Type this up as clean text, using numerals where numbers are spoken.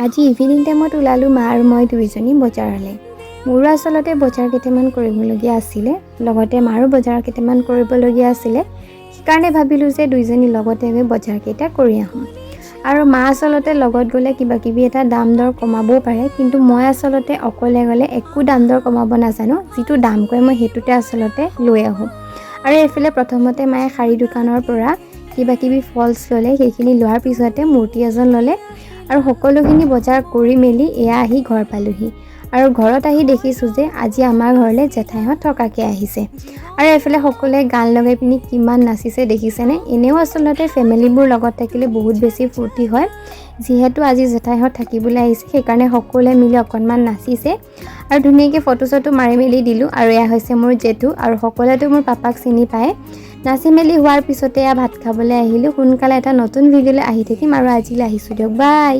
আজি ইভিনিং টাইমত ওলালোঁ মা আৰু মই দুইজনী বজাৰলৈ। মোৰো আচলতে বজাৰ কেইটামান কৰিবলগীয়া আছিলে, লগতে মাৰো বজাৰ কেইটামান কৰিবলগীয়া আছিলে। সেইকাৰণে ভাবিলোঁ যে দুইজনী লগতে গৈ বজাৰকেইটা কৰি আহোঁ। আৰু মা আচলতে লগত গ'লে কিবা কিবি এটা দাম দৰ কমাবও পাৰে, কিন্তু মই আচলতে অকলে গ'লে একো দাম দৰ কমাব নাজানো। যিটো দাম কয়, মই সেইটোতে আচলতে লৈ আহোঁ। আৰু এইফালে প্ৰথমতে মায়ে শাৰী দোকানৰ পৰা কিবা কিবি ফলছ ল'লে। সেইখিনি লোৱাৰ পিছতে মূৰ্তি এজন ল'লে আৰু সকলোখিনি বজাৰ কৰি মেলি এয়া আহি ঘৰ পালোহি। আৰু ঘৰত আহি দেখিছোঁ যে আজি আমাৰ ঘৰলৈ জেঠাইহঁত থকাকৈ আহিছে। আৰু এইফালে সকলোৱে গান লগাই পিনি কিমান নাচিছে দেখিছেনে? এনেও আচলতে ফেমিলিবোৰ লগত থাকিলে বহুত বেছি ফূৰ্তি হয়। যিহেতু আজি জেঠাইহঁত থাকিবলৈ আহিছে, সেইকাৰণে সকলোৱে মিলি অকণমান নাচিছে আৰু ধুনীয়াকৈ ফটো চটো মাৰি মেলি দিলোঁ। আৰু এয়া হৈছে মোৰ জেঠু আৰু সকলোৱেতো মোৰ পাপাক চিনি পায়। নাচি মেলি হোৱাৰ পিছতে এয়া ভাত খাবলৈ আহিলোঁ। সোনকালে এটা নতুন ভিডিঅ'লৈ আহি থাকিম আৰু আজিলৈ আহিছোঁ দিয়ক, বাই।